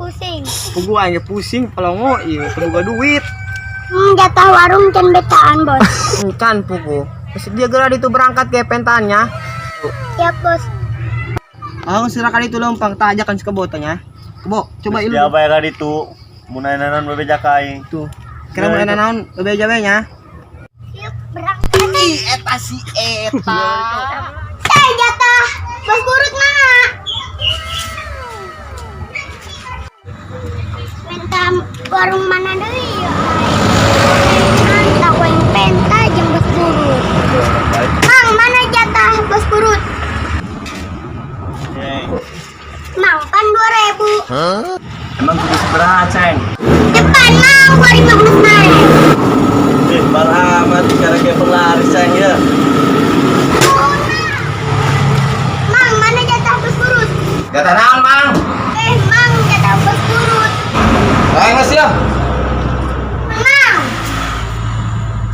Pusing. Pugu aing pusing pelongo ieu teu boga duit. Jatah warung can betaan, Bos. Encan pugu. Terus dia geura ditu berangkat ke pentannya. Siap, Bos. Aku silakan itu lempang tak ajakan si kebo tanya. Kebo, coba ilu. Dia bayar itu. Mun aya naon bebeja ka aing. Tuh. Kira mun naon bebeja we nya. Yuk, berangkat. Ih, eta si eta. Saya jatah bos burut mana? Minta warung mana deui ya? Mantap yang penta jeung bos burut. Mang, mana jatah bos burut? Mang, pan 2000. Emang kudu sabaraha, Ceng? Cepat, Mang, 2015 naik. Eh, bal amat cara kayak penglaris, Ceng ya. Mang, mana jatah bos burut? Jatah naon, Mang? Eh, Mang, jatah bos burut. Ayo geus ya. Mang,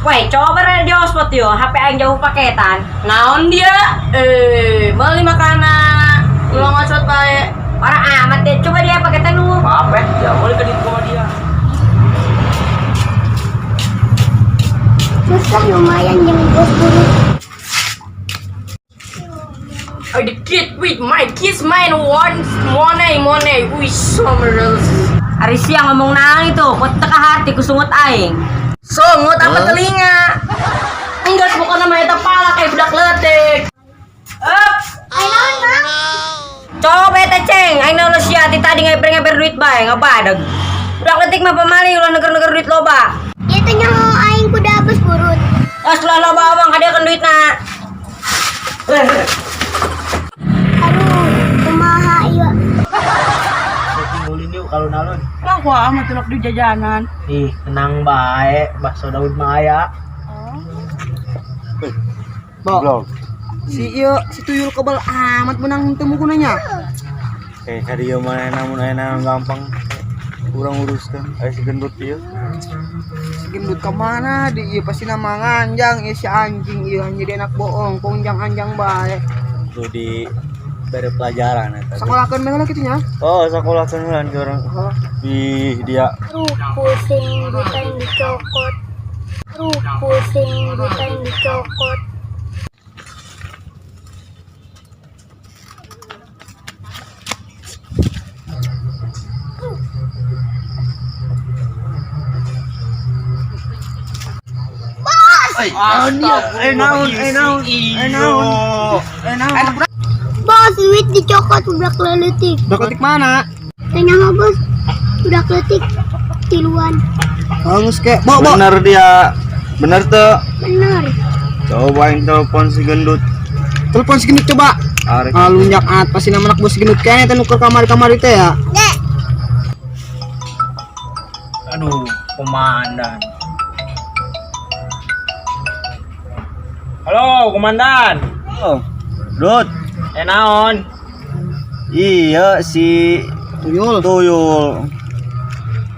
Woi, coba rada di hotspot yo, HP aing jauh paketan. Naon dia? Eh, beli makanan. Ulang ngocot bae. Parah amat deh, coba dia paketan lu. Maaf ya, boleh ke sama dia. susah lumayan jeung bos burut. I the kid with my kids man one money money we summer. Ari siang ngomong naon itu, kok teka hati kusungut aing. Sungut apa telinga? Enggak, bukan nama eta pala kayak budak letik. Up. Ayo naon, Mang? Coba eta ceng, aing naon sia ti tadi ngeber-ngeber duit bae, ngabadag. Budak letik mah pamali ulah neger-neger duit loba. Ieu teh nyaho aing kuda bos burut. Geus lah loba abang kadiakeun duitna. Aduh, kumaha ieu? Timbulin yuk kalau nalun. Lah wah amat tulak di jajanan. Ih, tenang bae, bakso Daud mah aya. Bo. Si ieu si tuyul kebal amat menang temu kunanya. Eh, ka dieu mah namun aya naon gampang. Kurang uruskan. Aya si gendut ieu. Si gendut kemana di ieu pasti nama nganjang ieu si anjing ieu jadi anak bohong, konjang anjang bae. Tuh di bere pelajaran eta. Sekolahkeun bae lah kitu nya. Oh, sekolah kan ke orang. Oh. Ih, dia Aduh, pusing duit aing dicokot. Aduh, pusing duit aing dicokot. Eh naon, eh naon, eh naon. Eh naon? Bos, duit dicokot budak leutik. Budak leutik mana? Teh nyaho, Bos. Budak leutik tiluan. Hangus ke. Bo, bo. Bener dia. Bener tuh. Bener. Coba yang telepon si gendut. Telepon si gendut coba. Arek. Ah, lunjak at pasti nama anak bos si gendut kayaknya teh nuker kamar-kamar itu ya. Dek, Aduh, komandan. Halo, komandan. Oh. Dut. Eh naon? Iya si Tuyul. tuyul.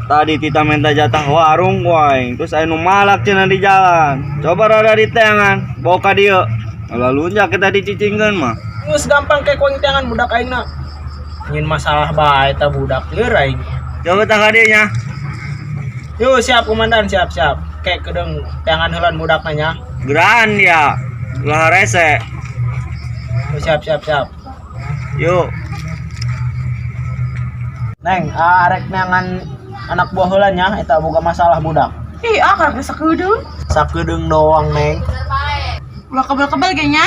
Tadi kita minta jatah warung wae, terus aya nu malak cenah di jalan. Coba rada di tangan, bawa ka dieu. Lalu lunjak kita dicicingkeun mah. Geus gampang kayak kuang tangan budak aing na. Ingin masalah bae eta budak lieur aing. Coba tak ka dieu nya. Yuk, siap komandan, siap siap. Kayak kedeng tangan heulan budak nya. Geran dia. Ulah rese. Yuk, siap siap siap. Yuk. Neng, arek neangan anak buah heula nya eta boga masalah budak. Ih, ah karena sakedeung. Sakedeung doang, Neng. Ulah kebel-kebel kayaknya.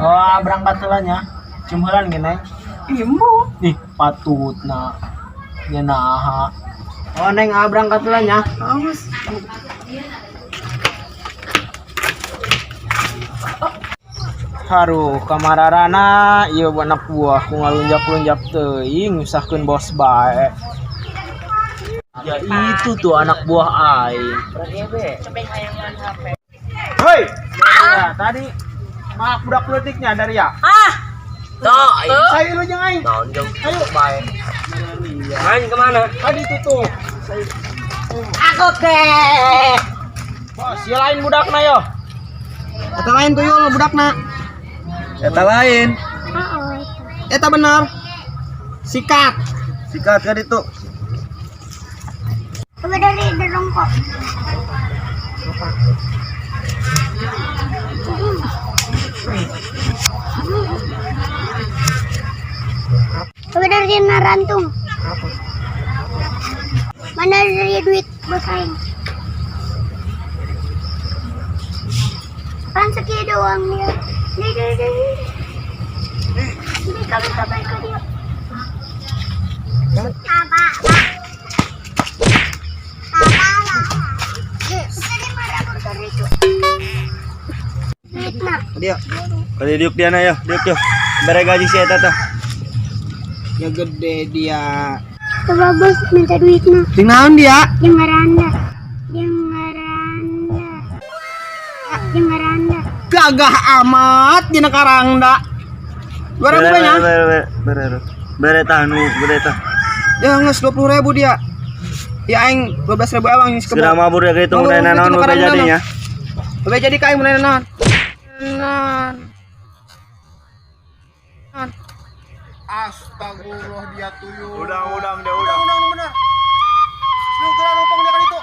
Oh, berangkat heula nya. Cium heulan ge, Neng. Ih, embu. Ih, patutna. Nya naha. Oh, Neng, berangkat heula nya. Bagus. Haruh, kamararana ieu anak buah ku ngalunjak-lunjak teuing nyusahkeun bos bae. Ya itu tuh anak buah aing. Hei. Ya, tadi maaf budak leutiknya dari ya. Ah, Tuh. Saya lu jeung aing. Naon jong? Ayo. Bae. Main kemana? Tadi itu tuh. aku ke. Bos, si lain budakna yo. Eta lain tuyul budakna. Eta lain. heeh. Eta bener. Sikat. Sikat ka ditu. Coba dari derongkok. Coba dari narantung. Mana dari duit bos aing? Pan sekian doang dia. Nih, nih, nih, nih. Ini kami kabar ke dia. Apa? Dia. Kali diuk dia na ya, diuk yo. Bere gaji si eta tah. Ya gede dia. Coba bos minta duitnya. Sing naon dia? Yang ngaranda. Yang ngaranda. Yang ngaranda. Gagah amat dina karangda. 2.000 nya. Bere bere bere. Bere tah nu bere tah. Ya geus 20.000 dia. Ya aing 12.000 ewang geus Segera mabur ya gitu Mabur, mun naon itu nu karang jadinya. Babe jadi ka aing mun naon. Naon. Astagfirullah dia tuyul. Udang udang dia udang. Udang bener. Lu geura numpang dia kan itu.